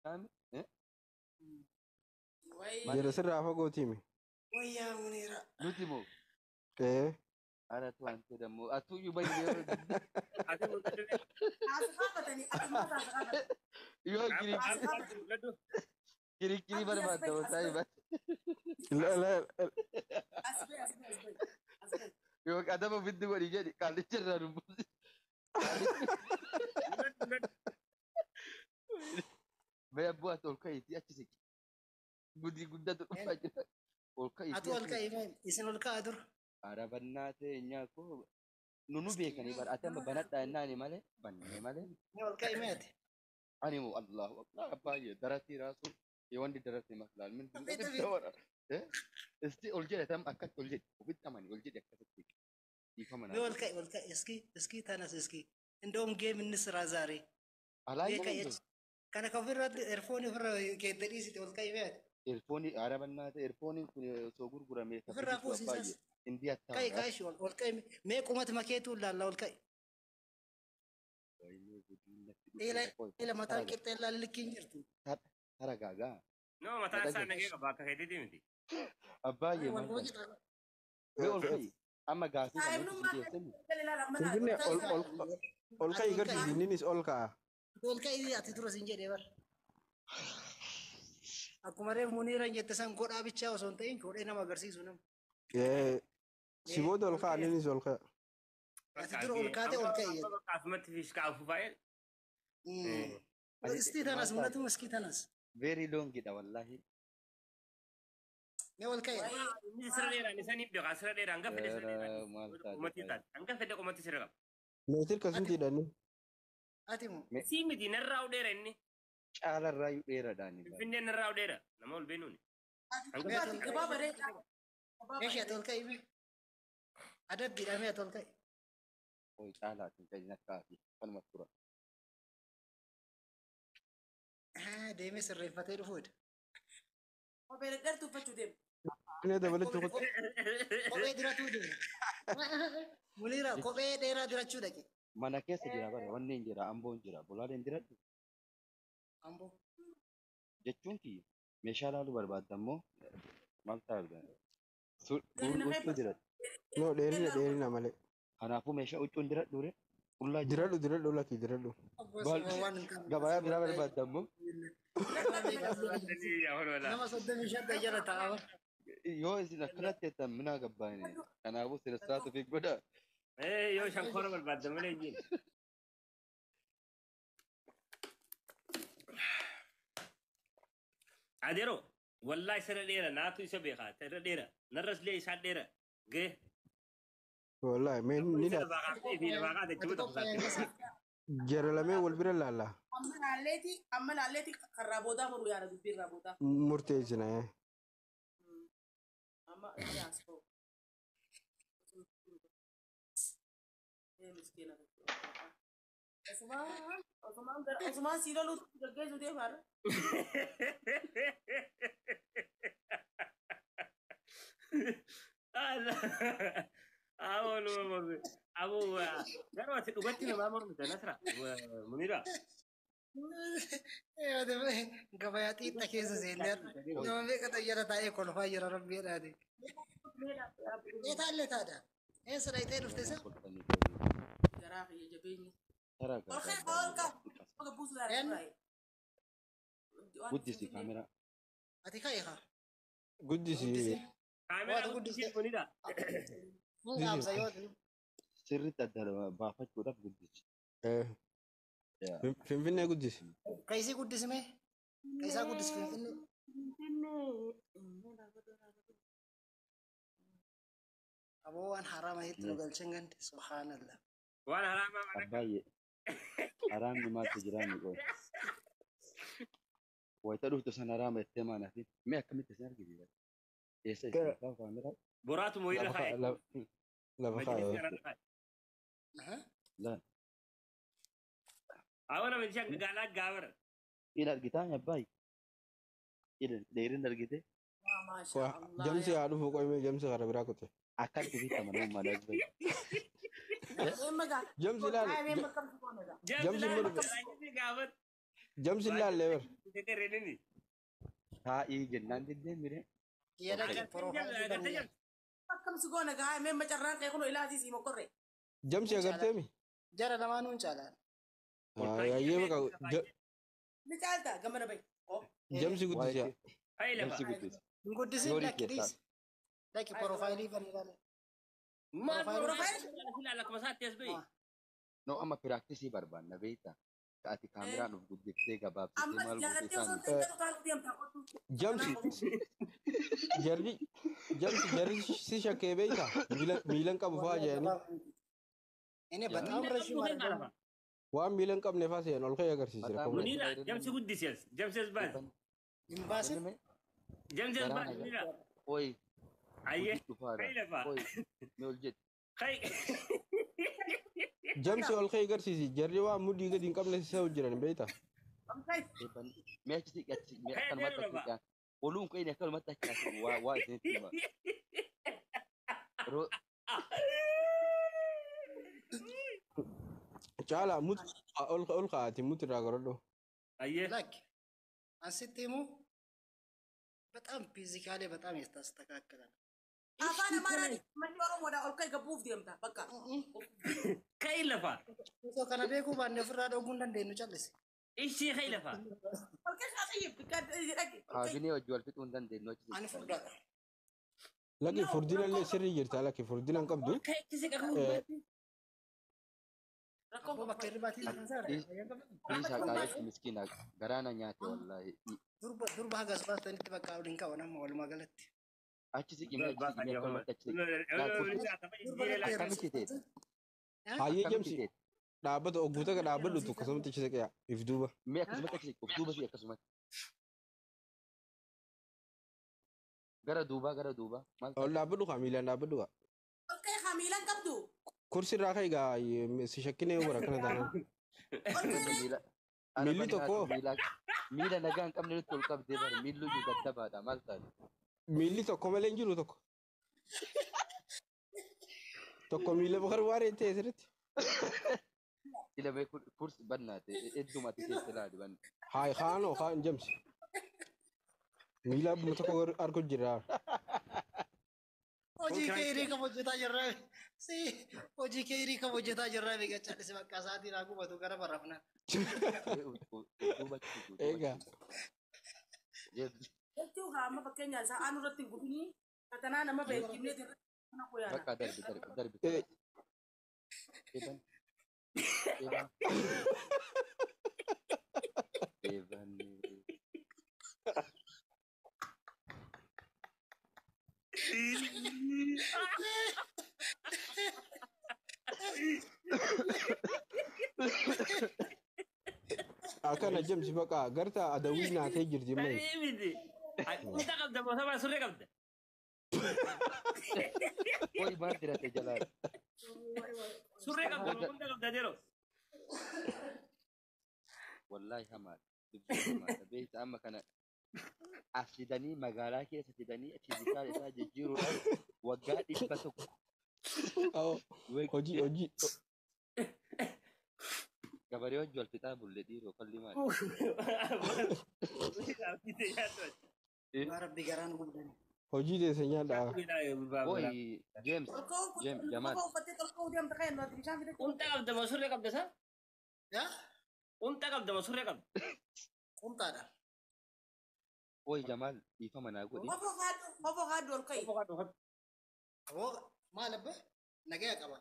Eh? Wayi. Jara sirraa fagootiimi. Wayyaa Muniira. Nuti moo? Ee. Anatu wanti dammoo atuyyuu bayyee yeroo Ati mul'atu. Taasifaa akkuma taasifaa. yoo Mul'atu. kirikiri barbaadda wasaa hima. La la. As bahi, as bahi, as bahi. As bahi. Yoo adaba ofitti godhi jedhi qaallicha irraa dubbusi. Mee abboo ati ol ka'iitii achi siqi. Gudii guddatu dhufaa jira. Ol ka'iitii. Atu ol ka'i mee isin ol ka'a dura. Arabannaa teenyaa koo nunu beekanii bara ati amma banadhaa jennaani malee bannee malee. Mee ol ka'i mee ati. Ani moo Allahu akbar baay'ee daratii raasuun wanti daratii maslaal min Isti ol jedhe tam akkatti ol jedhe ofitti amani ol jedhe akkasitti dhiifama Mee ol ka'i, ol ka'i, እስኪ እስኪ ተነስ እስኪ እንደውም game እንስራ ዛሬ። Alaa Kana kan ofirratti earphone ofirra keette dhiisite, ol ka'i mee ati. Earphone arabannaa ta'e, earphoneiin kun osoo gurguramee Ofirraa fuusiisas. Indii attaa. Ka'i, ka'i shi, ol ka'i, mee qumati makeetu ilaalla, ol ka'i. Ila ila mataan qixxee ilaalla, likkiin jirtu. Taragaagaa. No, mataan isaa nagee qaba akka keetiiti miti. Abbaay'ee Wal maal qixa. Mee ol ka'i amma gaafii kana nuti Saayibnummaa dhiyeessani. Finfinnee ol ol ol ka'i garsiisi, inninis ol ka'a. Ol ka'i ati dura sin jedhee bar. Akkuma reef Muniiraan jette san godhaa bichaa osoo hin ta'in godhee nama agarsiisu nama. Ee. Si booda ol ka'a, inninis ol ka'a. Ati dura ol kaatee ol ka'i jette. Asumatti fiishkaa afuufaa. እስቲ ተነስ፣ እውነትም እስኪ ተነስ። Very long dha wallahi. Mee ol ka'i. Inni sirra dheeraan isa ni beeka, sirra dheeraan hanga fedhe sirra dheeraan. Qomatti taate hanga fedhe qomatti sirra qaba. Meetir kasinti hidhanni. Ati moo? Sii miti, narraa dheera inni. Caalarraayyuu dheeraadhaan. Finfinneen narraa dheera nama ol beenuuni. Gabaabaa dheeraa. Eeshi ati ol ka'i mee. Adabbiidha, mee ati ol ka'i. Oi caalaatiin kan akka ati kanuma tura. Deemee sirreeffatee dhufuudha. Kophee dhedheertuu uffachuu deemu. Finfinnee dabalachuu qofa. Kophee diratuu deema. Muniira kophee dheeraa dirachuu dhaqe. Mana keessa jira bara wanni hin jira, amboon jira bolaaleen diradhu. Amboo. Jechuun kiyya meeshaa laaluu barbaadda immoo maal ta'a, huccuu diradhu. No, dheerina dheerina malee. Kanaafuu meeshaa huccuun diradhu re qullaa jira. Diradhu, diradhu, lakki diradhu. Waan hin qabne. Gabayaa biraa barbaadda immoo. Nama 35 jala taa'a. Yoo isin akkanatti jettan minaa gabbaane, kanaafuu siressaatu fi godha. Yoo shankoora barbaadda malee hin jiru. Adeero wallahi sirra dheera naatu isa beekaa, sirra dheera narras lee isaan dheera gee. Wallahi mee ni Isa laala. lafaa kaasee fi lafaa kaasee Ati jechuudha qophaa'e taphata. Jara lameen wal bira laalla. Amma laalleeti karraa boodaa muruu yaada dubbii irraa boodaa. Murteessina. Amma inni as ba'u. Miskiina. Osumaan osumaan gara osumaan sii loluutu gaggeessuu deema har'a. Aboo nama mormi. Aboo garuu ati dhugatti namaa mormite Nasra Munira. Gabayaa xiixxa keessa seennee nama meeqa jala taa'ee kolfaa jira, rabbiidhaati. Eetaallee taadha. Eessa dhayitee dhufte isa? Garaa kiyya jabeenya. Ol ka'e, ol ka'e. Bakka buusu Een? yaada. Guddisi kaameraa. Ati ka'i haa. Guddisi. Kaameraa Waata guddisi guddiste. Munira. Mun qaamsa yoo ta'u. Sirriitti adda baafachuudhaaf guddisi. Finfinnee guddisi. Kaisii guddisime. Kaisaa guddisi Finfinnee. Aboo waan haraama hedduu nu galchan gande, subhaanallah. Waan haraamaa mana. Abbaay'ee. Haraamni maaltu jiraanni qoy. Wayita dhuftu sana haraama jettee maanaa fi mee akkamitti isin argite? Eessa isin kaameraa? Boraatu mooyirra Lafa kaa'e. lafa Majlisii kaa'e. kanarra kaa'e. Laa. Awwa namichi akka gaalaa gaabara. Ila argitaa abbaay? Ila dheerina argite? Maasha Allah. Jamsi haa dhufu, qoy, mee jamsi kara biraa kute. Akkatti bitama nama malee. Emma gaa. Jamsi ilaali. Emma kamtu goona gaa. Jamsi Jamsi laala immoo dhufe. gaafat. Jamsi ilaallee bar. Tetereenini. Taa'ii jennaan diddeen mire. Kiyya dhaqe piroofaayilii Agartee banee. Akkam si goona gaa mee macarraan qee kun ilaatii sii mokorre. Jamsi agarteemi? Jara lamaanuu hin caalaan. Ayyee baqa Ni caalta gamana bahi. jamsi guddisiya. Hayi lafa. Jamsi guddisi. Hin guddisin Yoori lakki keessaa. dhiisi. Lakki piroofaayilii banee ilaale. Maal Piroofaayilii- ilaala akkuma isaatti as bahi. No amma piraaktisii barbaanna beektaa. Ka ati kaameraan of guddiftee gabaabsitee Amma maal gootee jaalattee osoo isaan hin ta'in utaaluu deemta kottu. Jamsi jarri jamsi jarri si shakkee beektaa? Miilan qabu faa jedhanii Inni በጣም ረዥም አድርገው waan miilan qabne faa se'an ol ka'ee agarsiisira. Mataa Munira jamsi guddisi as. Jamsi as baasi. ኢምባሲ Jamsi as baasi Munira. Oyi. Ayyee. Dhufaadha. Hayi lafa. Oyi. Mee ol jedhi. Hayi. Jamsi ol ka'ee agarsiisi jarri waan mudhii gadi hin qabne si jiran beektaa? Mee achi siqi achi siqi mee akkanumatti achi siqi. Oluun ka'in akkanumatti achi siqi waa waa isinitti hima. Yeroo Caalaa mut ol ka'aati mut irraa gorodhu. Ayyee. ላክ አንስቴሙ በጣም ፊዚካሊ በጣም የተስተካከለ ነው። Afaan Amaaraan manni Oromoodhaa ol ka'e gabbuuf deemta bakka. Kayi lafa. Osoo kana beekuu baanne ofirraa dhooguu hin dandeenyu callise. Ishii kayi lafa. Ol ka'e haa xayyib dhaqi. kaabinee wajji wal fixuu hin dandeenyu achi Ani siqi. furdaadha. Lakki furdinallee sirrii jirta lakki furdina hin qabdu. Ol ka'e achi siqa Eh. Rakkoon Abboo bakka hirribaatii lafa isaa Dhiisaa qaaletti miskiina garaana nyaate wallaahi. Durba durba haga as baastanitti bakka waliin qaban amma walumaa galatti. Achi siqi mee achi siqi mee akkanumatti achi siqi. Akkamitti ta'e? Hayyee Akkamitti jamsi ta'e? dhaabbata ogguuta dhaabbadhu akkasumatti achi siqee if duuba. Mee akkasumatti achi siqi of duuba siqi akkasumatti. Gara duubaa gara duubaa. Maal Ol dhaabbadhu kaa miilaan dhaabbadhu kaa. Ol ka'e haa miilan qabdu. Kursi irraa ka'e gaa si shakkinee bara kana taanaan. Ol ka'e miila Miilli tokko. Miila nagaa hin qabne nutti ol qabdee bara miilli iyyuu daddabaadha maal taate? Miilli tokko malee hin jiru tokko. Tokko miila bakar waaree ta'e sirriitti. Ila mee kursi bannaate hedduma ati keessa ilaali banna. Haay kaanoo kaan jamsi. Miila abbuma tokko argu jira. Hojii kee hirii kam hojjetaa jirraa? Si hojii kee hirii kam hojjetaa jirraa? Egaa callise bakka isaatiin haa gubatu gara barrafna. Duuba achi siqi. Egaa. Jechuu haa amma fakkeenyaaf sa'aan irratti hin gubinii katanaa nama beekimnee kana qoyaana. Bakka darbi darbi darbi. Eh. Eban. Eban. Eban. Akkana jamsi baqa garta adawwii naatee jirti malee. Tarii miti. Qunxa qabda mootummaa surree qabda. Oi maal dirate jalaa. Surree qabda qunxa qabda yeroo. Wallaahi hamaadha. Dubbii hamaadha. Beektaa amma kana as fidanii magaalaa keessa fidanii fiizikaal isaa jijjiiruudhaan waggaa 100. Hojii hojii Gabaree wajji wal fixaa bulle dhiiroo falli maali? Rabbi garaan gubdani. Hojii teessa nyaadhaa. Oi James Ol ka'uu James Jamal uffattee ol ka'uu deemta ka'e nuti bishaan fidee. Qunxa qabda moo surree qabda isaa? Yaa Qunxa qabda moo surree qabda? qunxaadha. Oi Jamal dhiifama naa godhi. Obbo haaddu ol ka'e. Aboo maal abba nagaya qaba.